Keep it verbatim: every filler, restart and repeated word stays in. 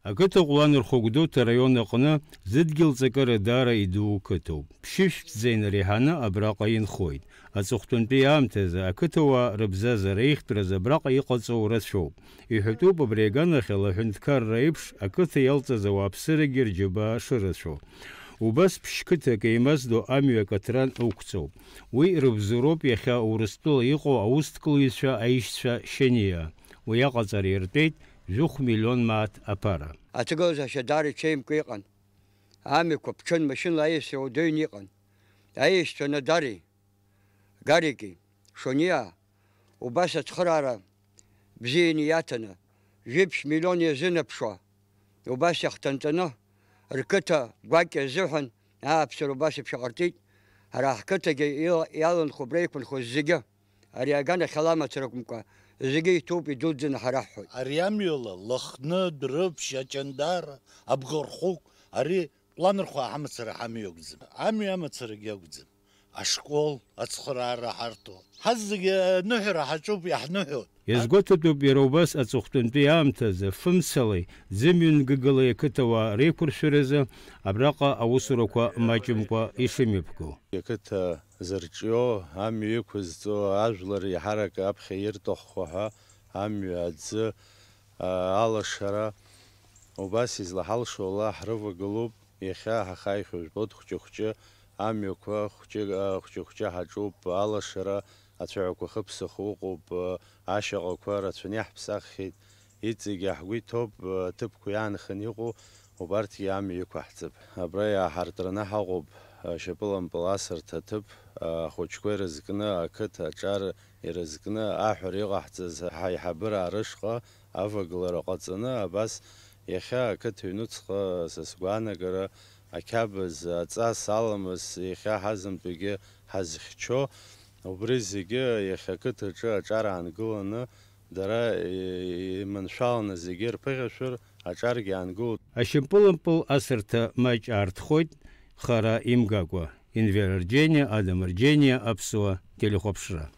Ақыҭа Ҟәланырхәа Гәдоуҭа араион аҟны зыдгьыл ҵакыра даара идуу қыҭоуп. Ԥшьышәҭӡа инареиҳаны абраҟа инхоит. Аҵыхәтәантәи аамҭазы ақыҭауаа рыбзазара ихьтәраз абраҟа иҟаҵоу рацәоуп. Иҳәатәуп абри аганахьала аҳәынҭқарра еиԥш ақыҭа иалҵыз ауааԥсырагьы рџьабаа шырацәоу. Убас ԥшь-қыҭак еимаздо амҩа акаҭран ықәҵоуп. Уи рыбзоуроуп иахьа Урыстәыла иҟоу аусҭкылаҩцәа аишьцәа Шьаниа. Уи аҟаҵара иртәеит жәохә миллион мааҭ аԥара. Аҭагылазаашьа даара ичеимкәа иҟан. Амҩақәа ԥҽын, машьынала аиасра уадаҩны иҟан. Аиашьцәа Надари, Гарики, Шониа, убас ацхыраара бзианы иаҭаны, жәиԥшь миллион иазынаԥшуа, убас иахҭанҵаны, рқыҭа гәакьа азыҳәан ааԥсара убас еиԥш иҟарҵеит, ҳара ҳқыҭагьы ила-, иаланхо, убра иқәынхоз зегьы. Ари аганахьала мацара акәымкәа, зегьы иҭоуп, идуӡӡаны ҳараҳҳәоит. Ари амҩала Лыхны, Дәрыԥшь, Аҷандара, Абӷархәыгә, ари Ҟәланырхәаа ҳамацара ҳамҩа акәӡам. Амҩа амацарагьы акәӡам. Ашкол, ацхыраара ҳарҭо. Ҳазегьы аныҳәара ҳаҿуп, иаҳныҳәоит. Иазгәаҭатәуп иара убас аҵыхәтәантәи аамҭазы фымцалеи ӡымҩангыгалеи ақыҭауаа реиқәыршәаразы абраҟа аусурақәа маҷымкәа ишымҩаԥгоу. Ақыҭа зырҿио, амҩа иқәызҵо, ажәлар иаҳарак аԥхьа иртахәхо ҳәа амҩа аӡы, а, алашара, убас излаҳалшо ала ҳрывагылоуп, иахьа ҳахаихьоу жәбоит хәҷы-хәҷы амҩақәа, хәҷы, а, хәҷы-хәҷы ҳаҿуп, алашара, ацәаҳәақәа хыԥсахуа ыҟоуп, а, ашьаҟақәа рацәаны иаҳԥсаххьеит, иҵегьы ҳгәы иҭоуп, а, аҭыԥқәа иаанханы иҟоу, убарҭгьы амҩа иқәаҳҵап. Абра иааҳартраны ҳаҟоуп, а, шьапылампыл асырҭа аҭыԥ, а, ахәыҷқәа ирызкны, ақыҭа аҿар ирызкны, аҳәара иҟаҳҵаз ҳаиҳабыра арышҟа авагылара ҟаҵаны, абас иахьа ақыҭа ҩнуҵҟа, са сгәаанагара, ақьабз, аҵас, аламыс, иахьа ҳазынтәыгьы ҳазхьчо, убри зегьы иахьа ақыҭаҿы аҿар аангыланы, дара, е-, иманшәаланы зегьы рԥыхьашәыр, аҿаргьы аангылоит. Ашьапылампыл асырҭа маҷ аартхоит, хара имгакәа. Инвер Арџьениа, Адам Арџьениа, Аԥсуа телехәаԥшра.